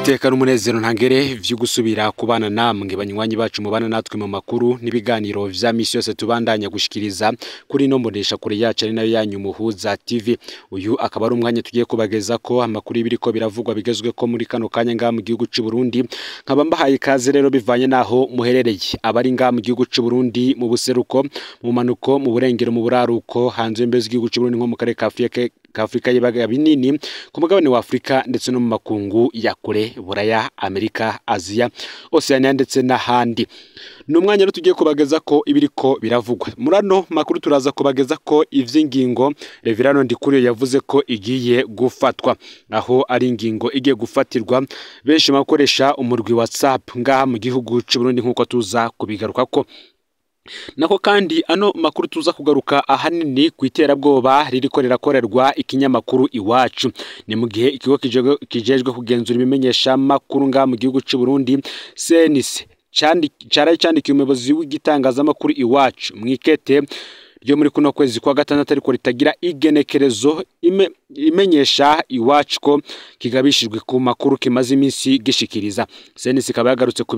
Iteka n'umunezero ntangere vyo gusubira kubana namwe banywanyi bacu mubana natwe mu makuru n'ibiganiro vya misi yose tubandanya gushikiriza kuri no mbonesha kure yacu ari nayo yanyu Muhuza TV. Uyu akaba ari umwanya tugiye kubageza ko amakuru y'ibiriko biravugwa bigezwe ko muri kano kanya ngaha mu gihugu c'u Burundi. Nkaba mbahaye ikaze rero bivanye naho muherereye, abari ngaha mu gihugu c'u Burundi, mu buseruko, mu manuko, mu burengero, mu buraruko, hanze y'imbibe z'igihugu c'u Burundi nko mu karere ka Afrika y'ibiyaga binini, ku mugabane wa Afrika ndetse no mu makungu ya kure, Buraya, Amerika, Aziya, Oceania ndetse n'ahandi. Ni umwanya rero tugiye kubageza ko ibiriko biravugwa. Muri ano makuru turaza kubageza ko ivy'ingingo Reverano Ndikuriyo yavuze ko igiye gufatwa, aho ari ingingo igiye gufatirwa benshi bakoresha umurwi WhatsApp ngaha mu gihugu c'u Burundi nkuko tuza kubigarukako. Nako kandi ano makuru tuza kugaruka ahanini ku iterabwoba ririko rirakorerwa ikinyamakuru Iwacu. Ni mu gihe ikigo kijejwe kugenzura ibimenyesha makuru ngaha mu gihugu c'u Burundi CNC caraye candikiye umuyobozi w'igitangazamakuru Iwacu mwikete ryo muri kuno kwezi kwa gatandatu, ariko ritagira igenekerezo, imenyesha Iwacu ko kigabishijwe ku makuru kimaze iminsi gishikiriza. CNC ikaba yagarutse ku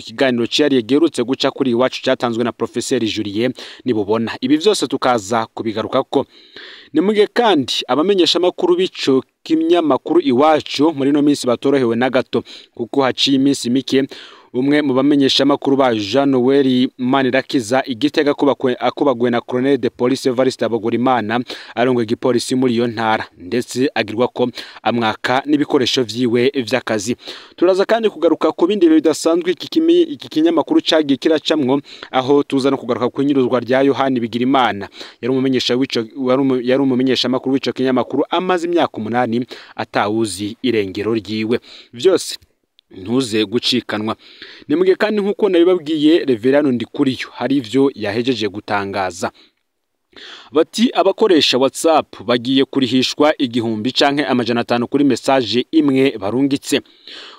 kiganiro cihariye giherutse guca kuri Iwacu catanzwe na Professeur Julien Nibubona. Ibi vyose tukaza kubigarukako. Ni mugihe kandi abamenyesha makuru b'ico kinyamakuru Iwacu muri no minsi batorohewe na gato, kuko haciye iminsi mike umwe mu bamenyesha makuru ba Jean Noel Manirakiza igitega akubagwe na Colonel de Police Evariste Abogorimana arongoye igipolisi muri iyo ntara, ndetse agirwa ko amwaka n'ibikoresho vyiwe vy'akazi. Turaza kandi kugaruka ku bindi bidasanzwe iki kinyamakuru cagiye kiracamwo, aho tuza no kugaruka ku inyuruzwa rya Yohani Bigirimana yari umumenyesha makuru w'ico kinyamakuru amaze imyaka 8 atawuzi irengero ryiwe. Vyose ntuze gucikanwa. Ni mugihe kandi nkuko nabibabwiye Reverano Ndikuriyo hari ivyo yahejeje gutangaza. Bati abakoresha WhatsApp bagiye kurihishwa 1000 canke 500 kuri message imwe barungitse.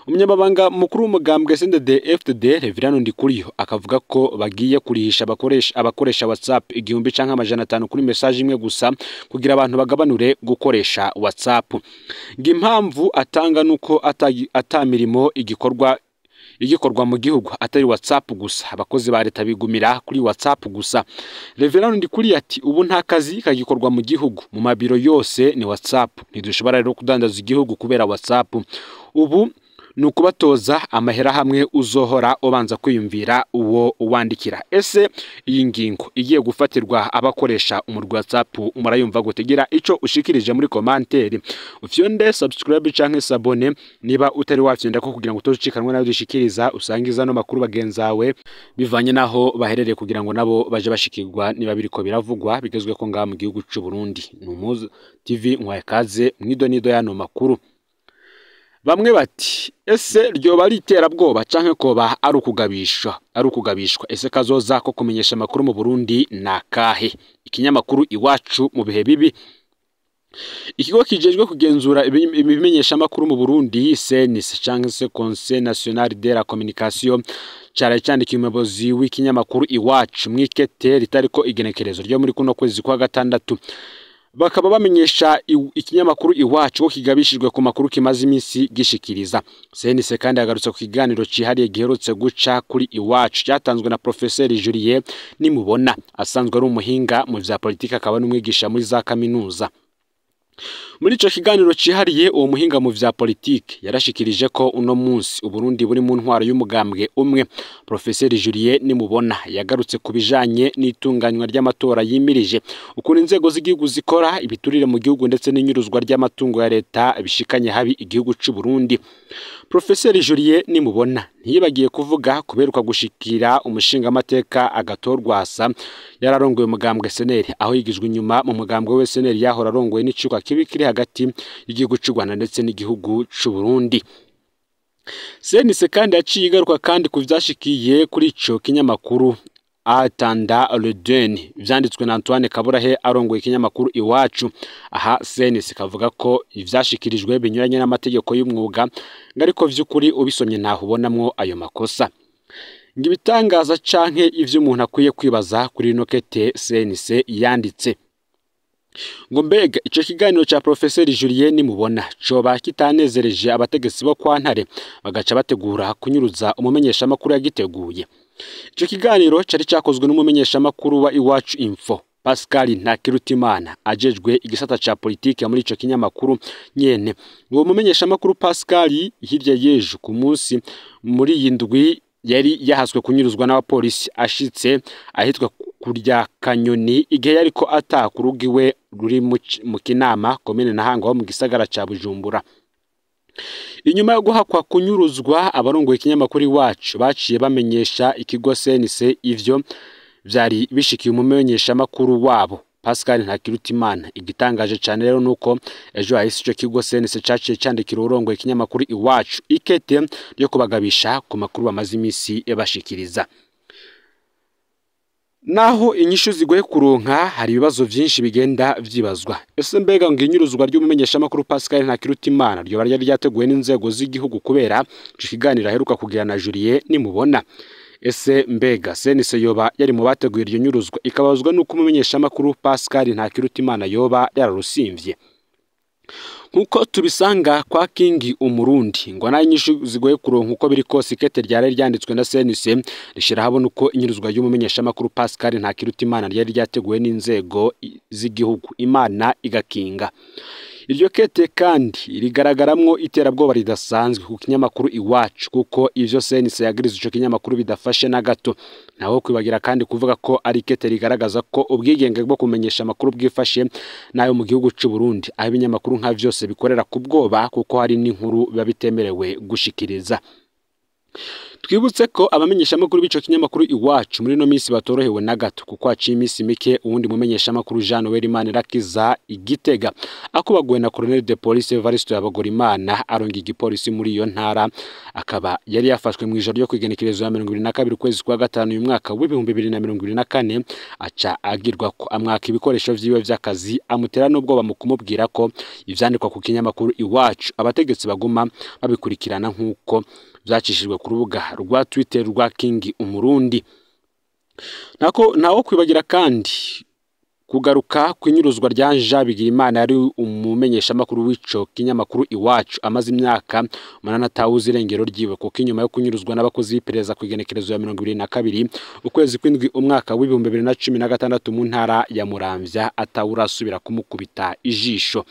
Umunyamabanga mukuru w'umugambwe CNDD-FDD Reverano Ndikuriyo akavuga ko bagiye kurihisha abakoresha WhatsApp 1000 canke 500 kuri message imwe gusa, kugira abantu bagabanure gukoresha WhatsApp. Impamvu atanga nuko atamirimo igikorwa mu gihugu atari WhatsApp gusa, abakozi ba leta bigumira kuri WhatsApp gusa. Reverano Ndikuriyo ati ubu nta kazi kagikorwa mu gihugu, mu mabiro yose ni WhatsApp, ntidushobora rero kudandaza igihugu kubera WhatsApp. Ubu ni ukubatoza amahera hamwe uzohora ubanza kwiyumvira uwo uwandikira. Ese iyi ngingo igiye gufatirwa abakoresha umurwi WhatsApp murayumva gute? Gira ico ushikirije muri commentaire, ufyonde subscribe canke s'abonner niba utari wafyonda ko, kugira ngo utocikanwe nayo dushikiriza, usangiza no makuru bagenzawe bivanye naho baherereye, kugira ngo nabo baje bashikirwa niba biriko biravugwa bigezwe ko ngaha mu gihugu c'u Burundi. Ni Umuhuza TV, nkwaye kaze mwidonido yano makuru. Bamwe bati ese ryoba ari iterabwoba canke koba ari ukugabishwa? Ese kazoza ko kumenyesha amakuru mu Burundi nakahe? Ikinyamakuru Iwacu mu bihe bibi. Ikigo kijejwe kugenzura ibimenyesha amakuru mu Burundi CNC canke se Conseil National de la Communication caraye candikiye umuyobozi w'ikinyamakuru Iwacu mwikete ritariko igenekerezo ryo muri kuno kwezi kwa gatandatu, bakaba bamenyesha ikinyamakuru Iwacu ko kigabishijwe ku makuru kimaze iminsi gishikiriza. CNC kandi yagarutse ku kiganiro cihariye giherutse guca kuri Iwacu cyatanzwe na Professeur Julien Nimubona, asanzwe ari umuhinga mu vya politike akaba n'umwigisha muri za kaminuza. Muri ico kiganiro cihariye uwo muhinga mu vya politike yarashikirije ko uno munsi Uburundi buri mu ntwaro y'umugambwe umwe. Professeur Julien Nimubona yagarutse ku bijanye n'itunganywa ry'amatora yimirije, ukuntu inzego z'igihugu zikora, ibiturire mu gihugu ndetse n'inyuruzwa ry'amatungo ya leta bishikanye habi igihugu c'u Burundi. Professeur Julien Nimubona ntiyibagiye kuvuga kuberuka gushikira umushingamateka Agathon Rwasa yararongoye umugambwe SNL, aho yigijwe inyuma mu mugambwe we SNL yahora arongoye n'icuka kibi kiri hagati y'igihugu c'u Rwanda ndetse n'igihugu c'u Burundi. CNC kandi yaciye igaruka kandi ku vyashikiye kuri ico kinyamakuru Atanda Ledeni vyanditswe na Antoine Kaburahe arongoye ikinyamakuru Iwacu. Aha CNC kavuga ko ivyashikirijwe binyuranye n'amategeko y'umwuga, ariko vy'ukuri ubisomye ntaho ubonamwo ayo makosa. Ngibitangaza canke ivyo umuntu akwiye kwibaza kuri ino kete CNC yanditse. Ngo mbega ico kiganiro ca Professeur Julien Nimubona coba kitanezereje abategetsi bo kwa Ntare, bagaca bategura kunyuruza umumenyeshamakuru yagiteguye. Ico kiganiro cari cakozwe n'umumenyeshamakuru wa Iwacu Info Pascal Ntakirutimana, ajejwe igisata ca politike muri ico kinyamakuru nyene. Uwo mumenyeshamakuru Pascal hirya yejo ku munsi muri iyi ndwi yari yahaswe kunyuruzwa n'abapolisi ashitse ahitwa kurya Kanyoni, igihe yariko ataka urugo iwe ruri mu Kinama, komine Ntahangwa ho mu gisagara ca Bujumbura. Inyuma yo guhakwa kunyuruzwa, abarongoye ikinyamakuru Iwacu baciye bamenyesha ikigo CNC ivyo vyari bishikiye umumenyeshamakuru wabo Pascal Ntakirutimana. Igitangaje cane rero nuko ejo hahise ico kigo CNC caciye candikira uwurongoye ikinyamakuru Iwacu ikete ryo kubagabisha ku makuru bamaze imisi bashikiriza. Naho inyishu zigoye kuronka, hari ibibazo vyinshi bigenda vyibazwa. Ese mbega ngo inyuruzwa ry'umumenyeshamakuru Pascal Ntakirutimana ryoba ryari ryateguwe n'inzego z'igihugu kubera ico kiganiro aheruka kugira na Julien Nimubona? Ese mbega CNC yoba yari mu bateguye iryo nyuruzwa, ikabazwa nuko umumenyeshamakuru Pascal Ntakirutimana yoba yararusimvye? Nkuko tubisanga kwa King Umurundi, ngo nayo inyishu zigoye kuronka, uko biri kose ikete ryari ryanditswe na CNC rishira habona uko inyuruzwa ry'umumenyeshamakuru Pascal Ntakirutimana ryari ryateguwe n'inzego z'igihugu, Imana igakinga. Iryo kete kandi rigaragaramwo iterabwoba ridasanzwe ku kinyamakuru Iwacu, kuko ivyo CNC yagiriza ico kinyamakuru bidafashe na gato. Naho kwibagira kandi kuvuga ko ari ikete rigaragaza ko ubwigenge bwo kumenyesha amakuru bwifashe nayo mu gihugu c'u Burundi, aho ibinyamakuru nka vyose bikorera ku bwoba, kuko hari n'inkuru biba bitemerewe gushikiriza. Twibutse ko abamenyeshamakuru b'ico kinyamakuru Iwacu muri ino minsi batorohewe na gato, kuko haciye iminsi mike uwundi mumenyeshamakuru Jean Noel Manirakiza Igitega akubaguwe na Colonel de Police Evaristo Yabagorimana aronga igipolisi muri iyo ntara, akaba yari yafashwe mu ijoro ryo kwigenekerezo ya 22 ukwezi kwa gatanu uyu mwaka w'2024, aca agirwa ko amwaka ibikoresho vyiwe vy'akazi, amutera n'ubwoba mu kumubwira ko ivyandikwa ku kinyamakuru Iwacu abategetsi baguma babikurikirana, nk'uko vyacishijwe ku rubuga rwa Twitter rwa King Umurundi. Nako nawo kwibagira kandi kugaruka kwinyuruzwa rya Jean Bigirimana, yari umumenyeshamakuru w'ico kinyamakuru Iwacu, amaze imyaka 8 atawuzi irengero ryiwe, kuko inyuma yo kunyuruzwa n'abakozi b'iperereza ku igenekerezo ya 22 ukwezi kw'indwi umwaka w'2016 mu ntara ya Muramvya, atawurasubira kumukubita ijisho.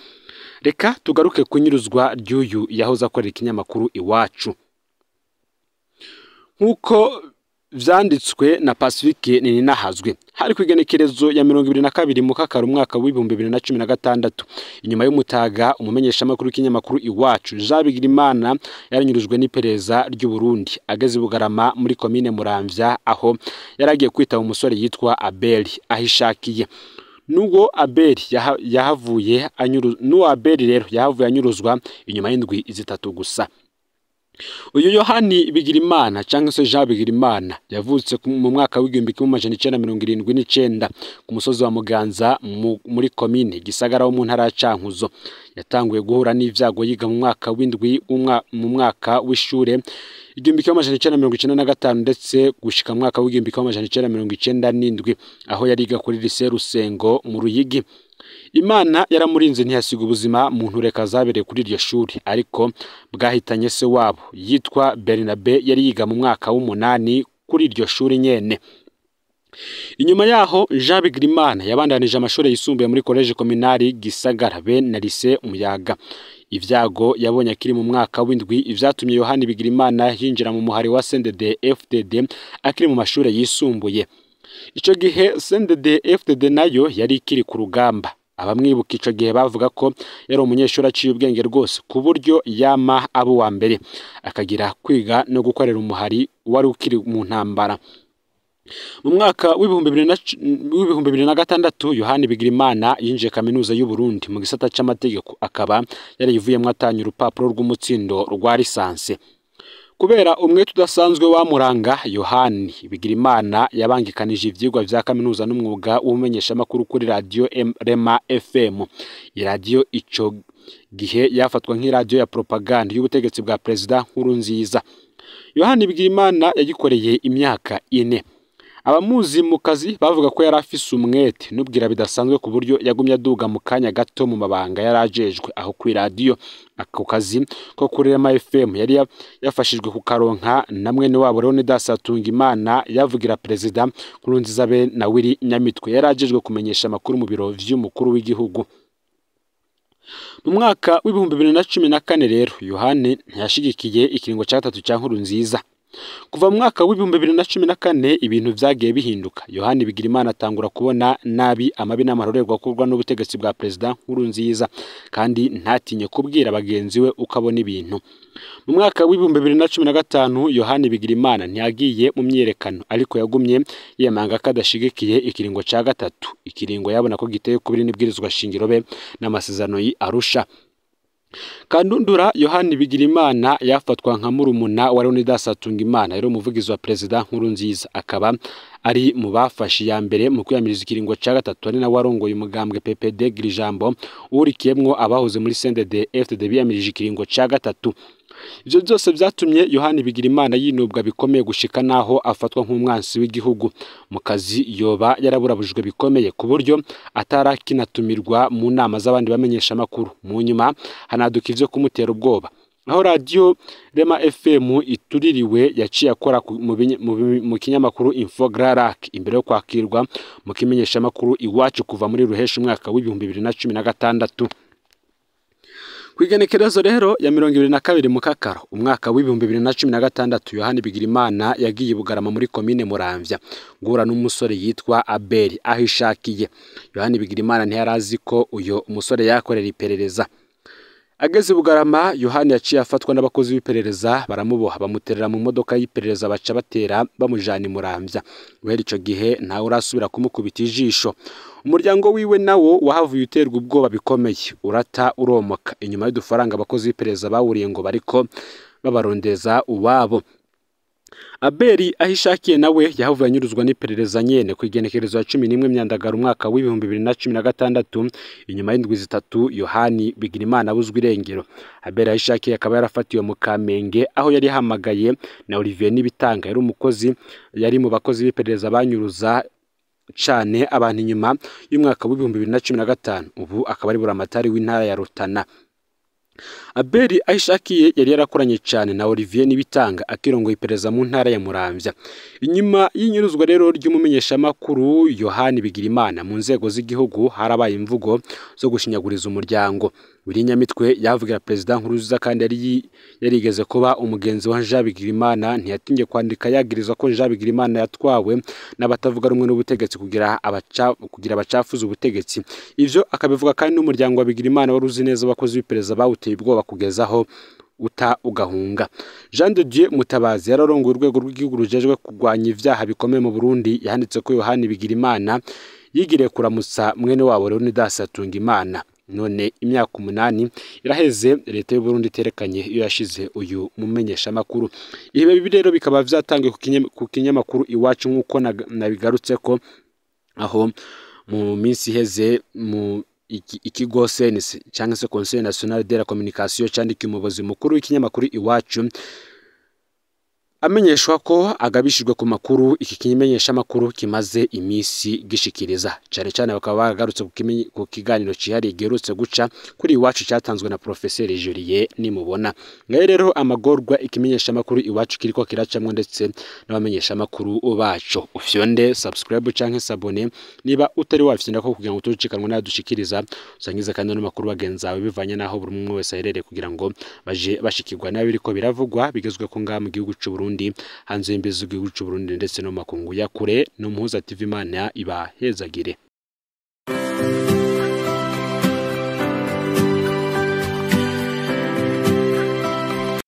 Reka tugaruke kunyuruzwa ry'uyu yahoze akorera ikinyamakuru Iwacu. Nkuko vyanditswe na Pacifique Nininahazwe, hari kwigenekerezo ya 22 mukakara umwaka w'2016, inyuma y'umutaga, umumenyeshamakuru w'ikinyamakuru Iwacu Jean Bigirimana yaranyurujwe n'iperereza ry'u Burundi ageze Bugarama muri komine Muramvya, aho yaragiye kwitaba umusore yitwa Abel ahishakiye. Nuwo Abel yahavuye anyuru nuwo Abel rero yahavuye anyuruzwa inyuma y'indwi zitatu gusa. Uyu Yohani Bigirimana cyangwa se Jean Bigirimana yavutse mu mwaka w'1979 ku musozi wa Muganza muri komine Gisagara wo mu ntara ya Cankuzo. Yatanguye guhura n'ivyago yiga mu mwaka w'indwi mu mwaka w'ishure 1995 ndetse gushika mu mwaka w'1997, aho yariga kuri lycée Rusengo mu Ruyigi. Imana yaramurinze ntiyasiga ubuzima mu ntureka zabereye kuri iryo shuri, ariko bwahitanye se wabo yitwa Bernabe yari yiga mu mwaka w'umunani kuri iryo shuri nyene. Inyuma yaho Jean Bigirimana yabandanije amashuri yisumbuye muri Collège Communale Gisagara be na Lycée Muyaga. Ivyago yabonye akiri mu mwaka w'indwi ivyatumye Yohani Bigirimana yinjira mu muhari wa CNDD FDD akiri mu mashuri yisumbuye. Ico gihe CNDD FDD nayo yari ikiri ku rugamba. Abamwibuka ico gihe bavuga ko yari umunyeshuri aciye ubwenge rwose, ku buryo yama abo wa mbere, akagira kwiga no gukorera umuhari wari ukiri mu ntambara. Mu mwaka w'2006 Yohani Bigirimana yinjiye kaminuza y'u Burundi mu gisata c'amategeko, akaba yarayivuyemwo atanye urupapuro rw'umutsindo rwa lisanse. Kubera umwete udasanzwe wamuranga, Yohani Bigirimana yabangikanije ivyigwa vya kaminuza n'umwuga w'ubumenyeshamakuru kuri radio Rema FM. Iradiyo ico gihe yafatwa nk'iradiyo ya propaganda y'ubutegetsi bwa Perezida Nkurunziza. Yohani Bigirimana yagikoreye imyaka 4. Abamuzi mu kazi bavuga ko yari afise umwete n'ubwira bidasanzwe, ku buryo yagumye aduga mu kanya gato mu mabanga yarajejwe aho kuri radio. Ako kazi ko kuri Rema FM yari yafashijwe kukaronka na mwene wabo Leonidas Hatungimana yavugira Perezida Nkurunziza be na Willy Nyamitwe, yarajejwe kumenyesha amakuru mu biro vy'umukuru w'igihugu. Mu mwaka w'2014 rero Yohani ntiyashigikiye ikiringo ca gatatu ca Nkurunziza. Kuva mu mwaka w'2014 ibintu vyagiye bihinduka. Yohani Bigirimana atangura kubona nabi amabi n'amarorerwa akorwa n'ubutegetsi bwa Perezida Nkurunziza, kandi ntatinye kubwira bagenzi we uko abona ibintu. Mu mwaka w'2015 Yohani Bigirimana ntiyagiye mu myiyerekano, ariko yagumye yemanga ko adashigikiye ikiringo ca gatatu, ikiringo yabona ko giteye kubiri n'ibwirizwa shingiro be n'amasezerano y'i Arusha. Kandundura Yohani Bigirimana yafatwa nka murumuna wa Leonidas Hatungimana, yari umuvugizi wa Perezida Nkurunziza, akaba ari mu bafashe iya mbere mu kwiyamiriza ikiringo ca gatatu, ari nawe warongoye umugambwe PPD Girijambo urikiyemwo abahoze muri CNDD FDD biyamirije ikiringo ca gatatu. Ivyo byose vyatumye Yohani Bigirimana yinubwa bikomeye gushika naho afatwa nk'umwansi w'igihugu. Mu kazi yoba yaraburabujwe bikomeye, ku buryo atarakinatumirwa mu nama z'abandi bamenyesha amakuru. Mu nyuma hanaduka ivyo kumutera ubwoba, aho radio Rema FM ituririwe yaciye akora mu kinyamakuru Infograrak imbere yo kwakirwa mu kimenyesha amakuru Iwacu kuva muri Ruhesha umwaka w'2016. Kwigenekerezo rero ya 22 Mukakaro umwaka w'2016 Yohani Bigirimana yagiye Bugarama muri komine Muramvya guhura n'umusore yitwa Abeli ahishakiye. Yohani Bigirimana ntiyarazi ko uyo umusore yakorera iperereza. Ageze Bugarama, Yohani yaciye afatwa n'abakozi b'iperereza, baramuboha bamuterera mu modoka y'iperereza, baca batera bamujana i Muramvya. Guhera ico gihe ntawe urasubira kumukubita ijisho. Umuryango wiwe nawo wahavuye uterwa ubwoba bikomeye, urata uromoka inyuma y'udufaranga abakozi b'iperereza bawuriye ngo bariko babarondeza uwabo. Abeli ahishakiye nawe yahavuye anyuruzwa n'iperereza nyene ku igenekerezo ya 11 Myandagaro umwaka w'2016, inyuma y'indwi zitatu Yohani Bigirimana abuzwa irengero. Abeli ahishakiye akaba yarafatiwe mu Kamenge aho yari yahamagaye na Olivier Nibitanga, yari umukozi, yari mu bakozi b'iperereza banyuruza cane abantu inyuma y'umwaka w'2015, ubu akaba ari buramatari w'intara ya Rutana. Abeli ahishakiye yari yarakoranye cane na Olivier Nibitanga akirongoye iperereza mu ntara ya Muramvya. Inyuma y'inyuruzwa rero ry'umumenyeshamakuru Yohani Bigirimana mu nzego z'igihugu harabaye imvugo zo gushinyaguriza umuryango. Willy Nyamitwe yavugira Perezida Nkurunziza kandi yari yarigeze kuba umugenzi wa Jean Bigirimana, ntiyatinye kwandika yagiriza ko Jean Bigirimana yatwawe n'abatavuga rumwe n'ubutegetsi kugira abacafuza ubutegetsi. Ivyo akabivuga kandi n'umuryango wa Bigirimana wari uzi neza abakozi b'iperereza bawuteye ubwoba kugezaho uta ugahunga. Jean de Dieu Mutabazi yararongoye urwego rw'igihugu rujejwe kurwanya ivyaha bikomeye mu Burundi, yanditse ko Yohani Bigirimana yigiriye kuramutsa mwene wabo Leonidas Hatungimana. None imyaka 8 iraheze leta y'u Burundi iterekanye iyo yashize uyu mumenyesha makuru. Ibi bibi rero bikaba vyatangiye ku kinyamakuru Iwacu nkuko nabigarutse ko aho mu minsi iheze mu ikigo CNC cyangwa se Conseil National de la Communication cyandikiye umuyobozi mukuru w'ikinyamakuru Iwacu amenyeshwa ko agabishijwe ku makuru iki kimenyesha makuru kimaze imisi gishikiriza, cyane cyane bakaba bagarutse ku kiganiro cihariye giherutse guca kuri Iwacu cyatanzwe na Professeur Julien Nimubona. Ngaye rero amagorwa ikimenyesha makuru Iwacu kiriko kiracamwe ndetse n'abamenyesha makuru baco. Ufyonde subscribe canke s'abonner niba utari wafyonda ko kugira ngo tucikanwe nadushikiriza, usangize kandi n'amakuru bagenzawe bivanye naho buri umwe wese aherereye kugira ngo baje bashikirwa nabi biriko biravugwa bigezwe ko ngaha mu gihugu c'u Burundi, hanze y'imbizi z'igihugu c'u Burundi ndetse no makungu ya kure. No Muhuza TV, Imana ibahezagire.